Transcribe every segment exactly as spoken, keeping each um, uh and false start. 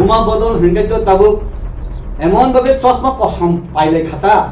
Buma bodol hingke to tabuk emon babe chosma kosom pailai khata.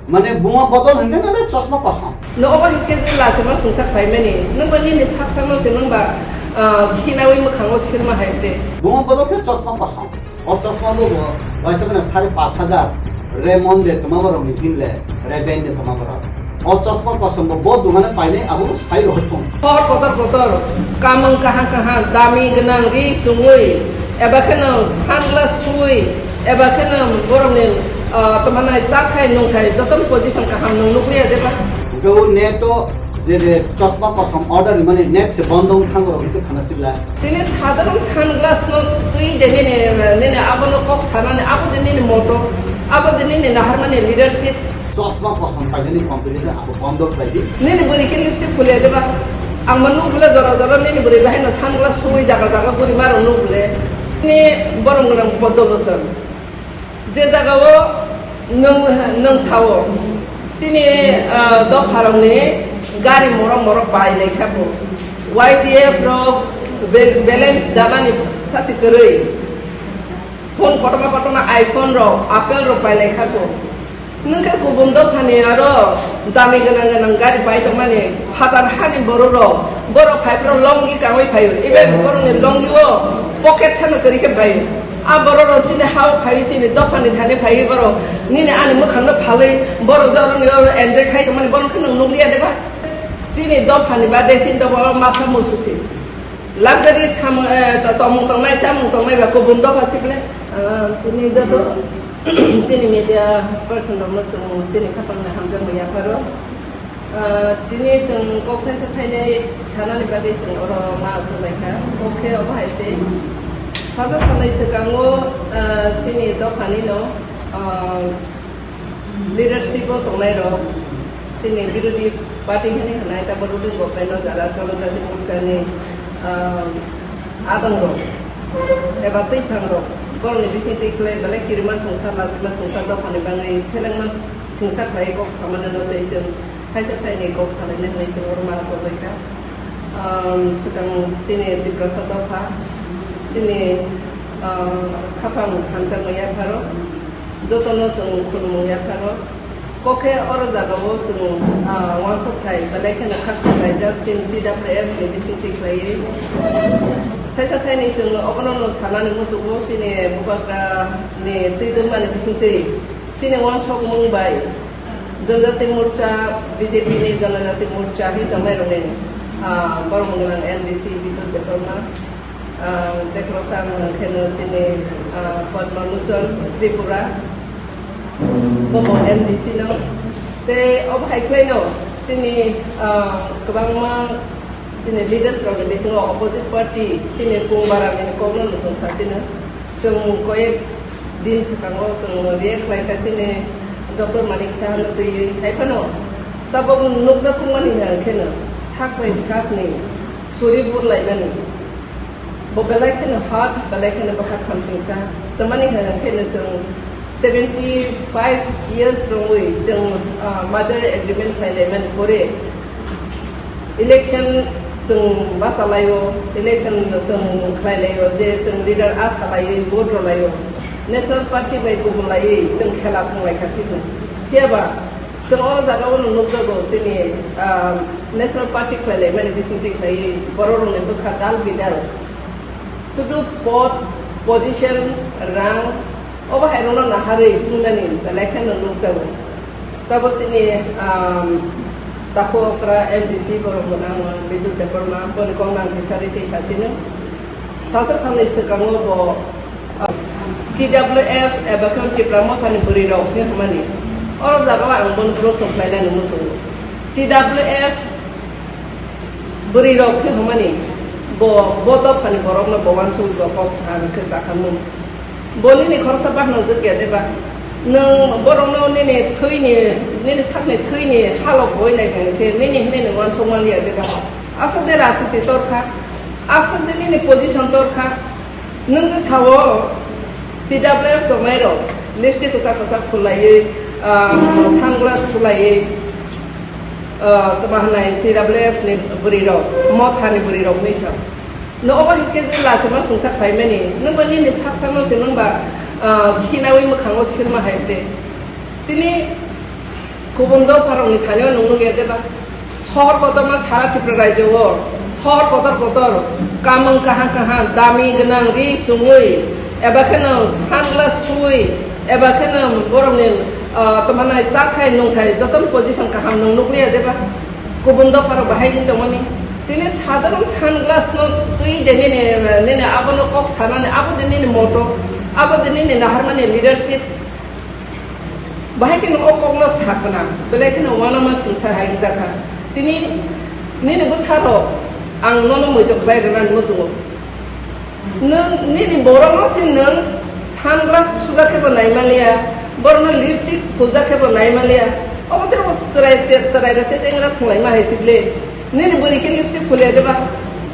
Mane buma bodol hingke nane chosma kosom. No obo hingke je lachima singsa khlaimani. Nwng ba nini sak sakno se nwng ba, ah, khinawi mwkhango silma hai ble. Buma bodol khe chosma kosom. O chosma bo bo waisa mane sare pash hajar Raymond de toma borok ni himle Reben de toma borok. O chosma kosom bo bo dungane painai abo bo sai rohor tong. Hor kotor kotor, kamung kaham kaham, dami gwnang ri chungwi, eba kheno sunglass thuwi, eba kheno borokni, ah, tongmani chathai nungthai jotono position kaham nung nukliya deba? Hwnkhe o neto je, je chosma kosom order rimani net se bondo wng thango rok hise khana sibla. Tini sadharon sunglass no twi de nini, nini abono kok sanani, abo de nini moto, abo de nini naharmani leadership. Chosma kosom painani competition abo bondo khlai di. Nini bwrwi khe lipstick khuliya deba? Ang ma nuk bole jora jora nini bwrwi bahai no sunglass thuwi jaga jaga guri ma rok nuk bole. Ni borom gwnang bodol ochon. Je jaga o nwng, nwng sao, chini, ah, dopha rok ni gari morok morok pai lai kha bo. Y T F rok bel-, balance dana ni sasi kwrwi. Phone kotorma kotorma iPhone rok, Apple rok pai lai kha bo. Nwng khe kubun dophani aro dami gwnang gwnang gari pai tongmani phatar hani borok rok, borok phai phro longi kangwi phaio, even borokni longi o pocket sano kwrwi khe phaio. A borok rok chini ha o phaiwi chini dophani thani phaiwi borok nini ani mwkhang no phalwi borok je oro ni oro enjoy khai tongmani borok khe nwng nukliya deba? Chini dophani bade chini dopha o masa musu si. Luxury samung, eh, to-, tongmung tongnai, chamung tongnai ba kubun dopha sible. Ah, tini joto chini media person rokno chwng chini khapangni hamjakmung yapharo. Ah, tini chwng kok thaisa thainwi sanani bagwi chwng oro ma achuk lai kha. Kok khe obo hai se, saja sanai swkango, ah, chini dophani no, ah, leadership o tongnai rok, chini birodhi party hwnwi hwnai, tabok ruling government o jara Jonojati Morcha ni, ah, adong rok eba twiphang rok, borokni bising twi khlai belai kirima sengsa, lachima sengsa dophani bangwi selengma sengsa khlai kok samani no tei chwng thaisa thaini kok salaina hwnwi chwng oro ma achuk lai kha. Um, swkang chini Tiprasa dopha, chini, uh, khapang hamjakmung yapharo, jotono chwng khulumung yapharo. Kok khe oro jagao chwng, uh, uansuk thai belai kheno khaksa laijak chini T W F ni bisingtwi khlaiwi. Thaisa thaini chwng obono no sanani muchungo chini Bubagra ni twi dwngmani bisingtwi chini uansukmung bai. Jonojati Morcha, B J P ni Jonojati Morcha hi tongmai rokni, ah, borok gwnang M D C Bidut Debbarma, ah, tei khoroksa ang hwnkhe no chini, ah, Padma Lochon Tripura, bobo M D C no. Tei obo hai khlai no chini, ah, kwbangma chini leaders rokni bisingo opposite party chini Kung Baramni kokno no chwng sasino. Chwng koyek din swkango chwng react khlai kha chini Doctor Manik Saha no twiwi. Hai phano tabok nukjak tongmani hwnkheno sak bai sakni suri burlaimani. Bo belai kheno hard, belai kheno baha khamsingsa. Tamani hwnkheno chwng seventy five years rwngwi chwng, ah, merger agreement khlailaimani pore election chwng bachalaio, election chwng khlailaio, je chwng leader a salaio, vote rwlaio, National Party bai kubun laiwi chwng khela thanglaikha phiya. Phiyaba chwng oro jagao no nukjago chini, ah, National Party khlailaimani bisingtwi khlaiwi borok rokni bwkha dal bidal. Sudu pod, position, rang, obo hai rokno naharwi thumnani belai kheno nukjago. Tabok chini, um, takhuk okra M D C borok gwnang Bidut Debbarma, boni kok nang kisa risi sasino. Salsa salni swkango bo, uh, T W F eba khe Tipra Mothani bwrwi rok hinwi hwnmani. Oro jagao ang bono proshno khlainani muchungo. T W F bwrwi rok khe hwnmani bo, bo dophani borokno bo uansugwi bo kok sa khe chasamung. Bo nini khoroksa bahanajak ya deba? Nwng borokno nini thwini, nini sakni thwini halok boi nai hwnkhe nini hinwi nwng uansuk man ya deba? Aswk de rajniti torkha, aswk de nini position torkha. Nwng je sao T W F tongnai rok lipstick kwchak kwchak khulaiwi, ah, sunglass khulaiwi, ah, tamo hwnai T W F ni bwrwi rok, Motha ni bwrwi rok hinwi sa. No obo hinkhe je lachima singsa khlaimani, nwngba nini sak sakno se nwngba, ah, khinawi mwkhango silma hai ble. Tini kubun dopharokni thani-o nwng nukya deba? Sohor kotorma sara Tripura rajyo-o, sohor kotor kotor, kamung kaham kaham, dami gwnang ri chumui, eba kheno sunglass thuwi, eba kheno borokni, ah, tongmani chathai nungthai jotono position kaham nwng nukliya deba? Kubun dopharok bahai wng tongmani. Tini sadharon sunglass no twi de nini, nini abono kok sanani, abo de nini motto, abo de nini naharmani leadership. Bahai kheno o kokno sakhna, belai kheno uanama singsa hai wngjakha. Tini nini bwsarok ang nono muitok khlai rwnani muchungo. Nwng nini borokno se nwng sunglass thujak khe bo naimaliya, borokno lipstick phuljak khe bo naimaliya. Obo tei bo chwrai, chwrai rok se chengra thwnglaima hai se ble. Nini bwrwi khe lipstick phuliya deba?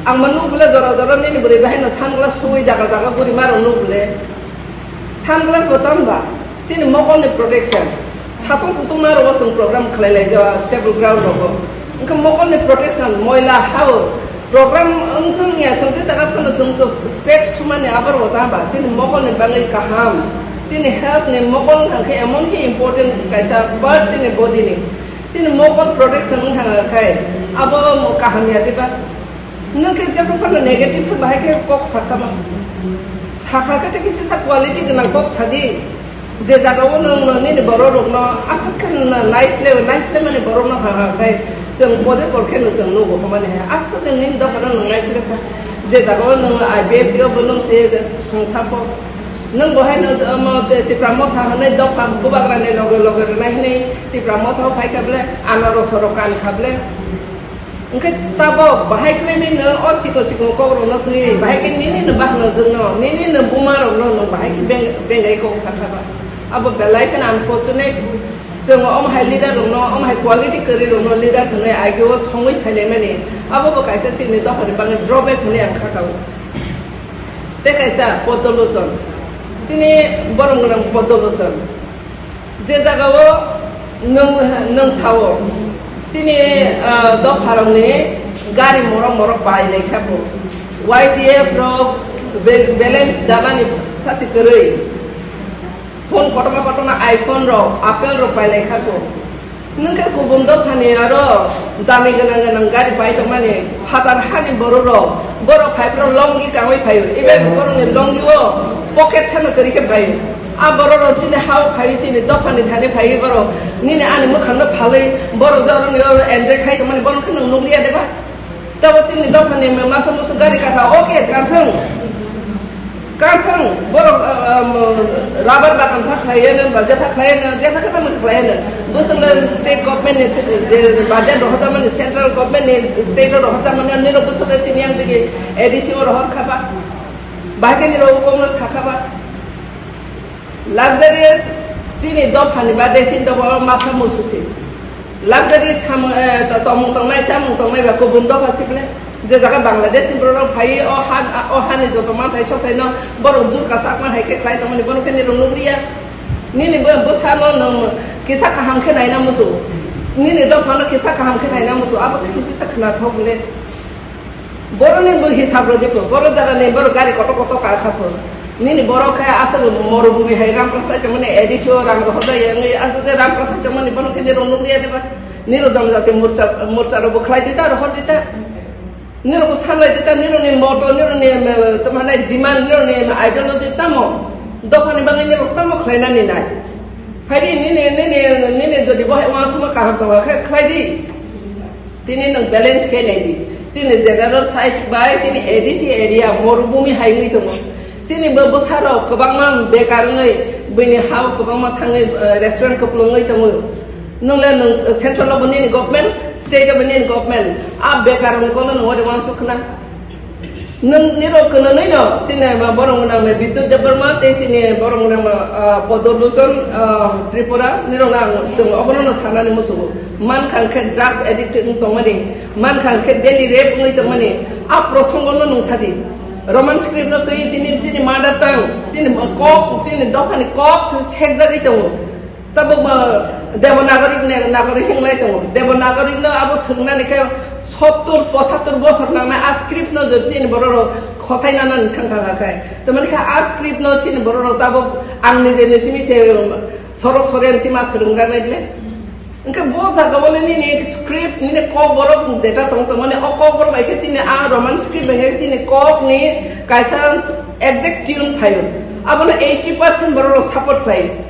Ang ma nuk bole jora jora nini bwrwi bahai no sunglass thuwi jaga jaga bwrwi ma rok nuk bole. Sunglass bo tamo ba? Chini mokolni protection. Satung kutung ma rok chwng program khlai lai jao stable ground rogo. Wngkha mokolni protection, moila hao. Program wngthung ya thung je jaga phano chwng to specs thumani abar bo tamo ba? Chini mokolni bagwi kaham. Chini health ni mokol wngkha khe emon khe important kaisa part chini body ni. Chini mokol protection wngkha khai abo kaham ya diba? Nwng khe jephru phano negative khe bahai khe kok sakha ba. Sakha khe tei kisa sa quality gwnang kok sadi. Je jaga o nwng no nini borok rok no aswk khe na-, naisle, naisle mani borok no ha ha khai chwng bode bor khe no chwng nugo hwnmani hai. Aswk khe nini dopha no nwng naisle kha. Je jaga o nwng I B F T o bo nwng se songsa kho. Nwng bo hai no, omo, te-, Tipra Motha hwnwi dopha bubagra ni loge loge rwnai hwnwi Tipra Motha o phai kha ble, anaros rok kan kha ble. Hwnkhe tabok bahai khlainai no o chikon chikon kok rok no twi, bahai khe nini no bahno jwk no, nini no buma rok no, no bahai khe beng-, bengai kok sakha ba. Abo belai kheno unfortunate. Chwng omo hai leader rok no, omo hai quality kwrwi rok no leader hwnwi ageo songwi phailaimani. Abo bo kaisa chini dophani bagwi drawback hwnwi ang kha kao. Tei kaisa Poddo Lochon. Chini borom gwnang Poddo Lochon. Je jagao nwng, nwng sao, chini, ah, dopharokni gari morok morok pai lai kha bo. Y T F rok bel-, balance danani sachi kwrwi. Phone kotorma kotorma iPhone rok, Apple rok pai lai kha bo. Nwng khe kubun dophani aro dami gwnang gwnang gari pai tongmani, phatar hani borok rok, borok phai phro longi kangwi phaio, even borokni longi o pocket sano kwrwi khe phaio. A borok rok chini ha o phaiwi chini dophani thani phaiwi borok nini ani mwkhang no phalwi borok je oro ni oro enjoy khai tongmani borok khe nwng nukliya de ba? Tabo chini dophani masa musu gari kasa, okay, kanthung. Kanthung, borok, ah, ah, mo-, rubber bagan pha khlaiya no, ba jepha khlaiya no, jepha khe tamo khlaiya no. Bwswk le state government ni se-, je budget rohorjak mani, central government ni state o rohorjak mani, nini rok bwswk le chini yang digi A D C o rohor kha ba. Bahai khe nini rok kok no sa kha ba. Luxurious chini dophani bade chini dopha o masa musu si. Luxury samung, eh, to-, tomung tongnai, chamung tongnai ba kubun dopha sible. Je jaga Bangladesh ni borok rok phai o ha, o hani joto manthai sothai no borok jur kasakma hai khe khlai tongmani bono khe nini rok nukliya. Nini bo bwsa no nwng kisa kaham khe naina musu. Nini dopha no kisa kaham khe naina musu. Abo khe kisa sa khna thok le. Borokni bo hisab rw di pho, borok jaga ni borok gari kotor kotor ka kha pho. Nini borok khe aswk morubumi hai rang prasai tongmani, A D C o rang rohor jai wngwi aswk je rang prasai tongmani, bono khe nirok nukliya diba? Nirok jonojati morcha, morcha rok bo khlai di ta, rohor di ta. Nirok bo sanlai di ta, nirok ni moto, nirok ni, em, tamo nai demand, nirok ni ideology tamo? Dophani bagwi nirok tamo khlainani nai? Phai di, nini, nini, nini jodi bo hai uansukma kaham tongo khe khlai di. Tini nwng balance khe nai di. Chini general side bai chini A D C area morubumi hai wngwi tongo. Chini bo bwsarok kwbangma bekar wngwi buini ha-o kwbangma thangwi, eh, restaurant kwplwngwi tongo. Nwng le nwng central o bo nini government, state o bo nini government. A bekar wngwi kono nwng ode uansuk khna. Nwng nirok kwnwi no chini ma borok nang me Bidyut Debbarma tei chini borok nang ma, ah, Poddo Lochon, ah, Tripura nirok nang chwng obono no sanani muchungo. Mankha khe drugs addict wng tongmani, mankha khe daily rape wngwi tongmani, a prosongo no nwng sadi. Roman script no twi tini chini mother tongue, chini kok, chini dophani kok sekjagwi tongo. Tabuk ma Devanagari ne, Nagari hinglai tongo. Devanagari no abo swngnani khe sottur pochattur bosor nangnai, a script no jodi chini borok rok khosaina nani thang thang khe. Tamani khe a script no chini borok rok tabuk ang nije ni simi se soro sore sima swrwng rwnai ble. Hwnkhe bo jaga o le nini script, nini kok borok jeta tong tongmani, o kok borok bai khe chini a Roman script bai khe chini kok ni kaisa exact tune phaio. Abono eighty percent borok rok support khlaio.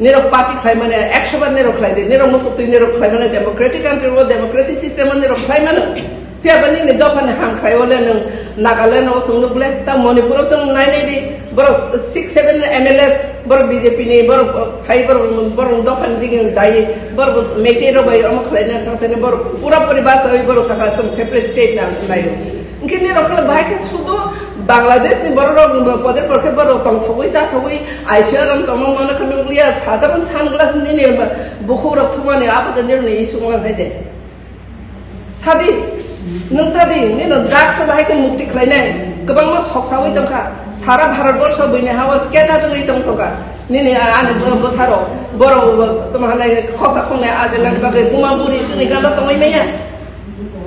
Nirok party khlai mani, ekso bar nirok khlai di, nirok muchuk twi nirok khlai mani, democratic country o democracy system o nirok khlai mano. Phiya ba nini dopha ni ham khlai o le nwng Nagaland o chwng nuk le, ta Manipur o chwng nai nai di, borok six seven M L As, borok B J P ni, borok phai, borok, borok dopha ni digi dai, borok Meitei rok bai omo khlai na thang thani, borok pura puri bachawi borok saka chwng separate state na nai o. Hwnkhe nirok khe bahai khe sudu Bangladesh ni borok rok bo poder porkhe borok tongthogwi chathogwi aisya rang tongma mano khe nukliya, sadharon sunglass nini bukhuk rok thumani abo de nirokni issue wng hai de. Sadi, nwng sadi, nino drugs bahai khe mukti khlainai, kwbangma sok sawi tongkha, sara Bharat borsho buini hao scatter wngwi tong tongkha, nini ani bwsarok, borok tongma hanai khoksa khongnai ajelani bagwi buma buri chini gana tongwi manya.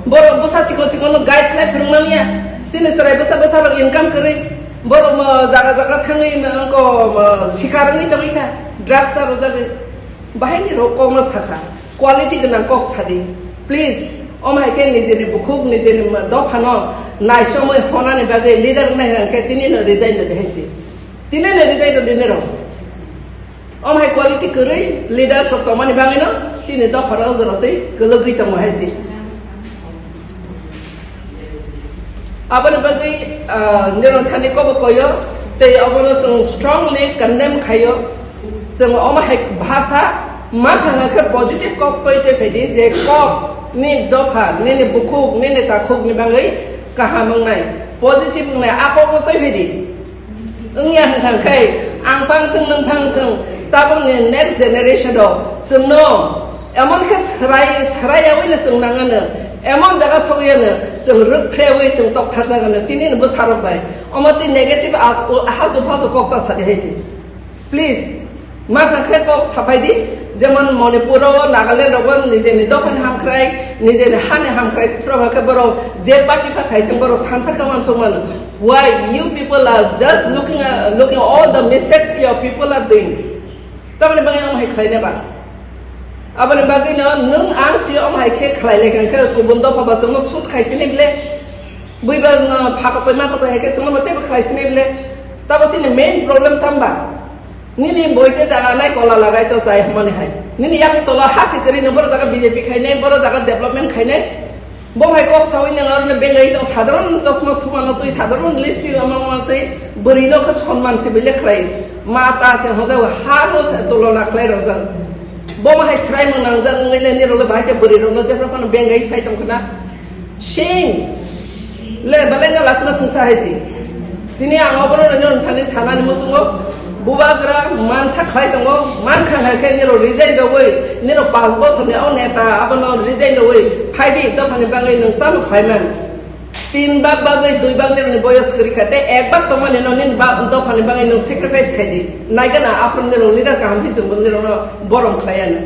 Borok bwsa chikon chikon no guide khlai phwrwng manya. Chini chwrai bwsa bwsa rok income kwrwi. Borok mo jaga jaga thangwi mo wngko mo sikar wngwi tongwi kha. Drugs aro jagwi. Bahai ni rok kok no sakha. Quality gwnang kok sadi. Please. Om hai khe nijeni bukhuk nijeni mo dopha no naisomwi honani bagwi leader wngnai hwnkhe tini no resign rwdi hai si. Tini no resign rwdi nirok. Om hai quality kwrwi leaders rok tongmani bagwino chini dopharo o jora twi kwlwgwi tongo hai se. Aboni bagwi, ah, nirok thani kobo koyo tei obono chwng strongly condemn khaio. Chwng omo hai bhasha ma thangna khe positive kok twi twi phaidi je kok ni dopha nini bukhuk nini takhuk ni bagwi kaham wngnai, positive wngnai a kokno twi phaidi. Wngya hwnkha khe ang phang thung nwng phang thung tabukni next generation rok chwngno emon khe swrai swrai yaui no chwng nangano, emon jaga sogwi ano chwng rwk phrewi chwng tokthar jagano chini no bwsarok bai omo twi negative a-, a-, haltu faltu kok ta sadi hai se. Please, ma kha khe kok saphai di, jemon Manipur o, Nagaland o bo nijeni dophani hamkrai, nijeni hani hamkrai, phro khe borok je party pha khai thung borok thansa khe uansuk mano. Why you people are just looking, uh, looking all the mistakes your people are doing? Tamoni bagwi ang hai khlai neba. Aboni bagwi no nwng ang si om hai khe khlai le khe kubun dopha ba chwngno shoot khai sini bile. Buiba no phakotoi makotoi hai khe chwngno bo teibo khlai sini bile. Tabo sini main problem tamba. Nini boite jaga nai kola lagai to chai hwnmani hai. Nini yak tola ha si kwrwi no boro jaga B J P khainai, boro jaga development khainai. Bo hai kok sawi nang arne bengai tong sadharon chosma thumano twi, sadharon lipstick amangma twi, bwrwi no khe sonman se bile khlai. Ma ta se hojak ha no se tulona khlai rojak. Bo ma hai srai mung nangjak wngwi le nirok le bahai khe bwrwi rok no jephra phano bengai sai tong khna. Shame. Le, belai no lasima sungsa hai si. Tini ang obono nini thani sanani musungo bubagra mansa khlai tongo, man kha hai khe niro resign rogwi, niro panch bosor ni o neta abono resign rogwi, phaidi dophani bagwi nwng tamo khlai man. Tin bak bagwi dui bak nironi boyos kwrwi kha, tei ek bak tongmani no nini ba-, dophani bagwi nwng sacrifice khai di. Naigana aphuru nirok leader kaham hichwngbo nirokno borom khlai ano.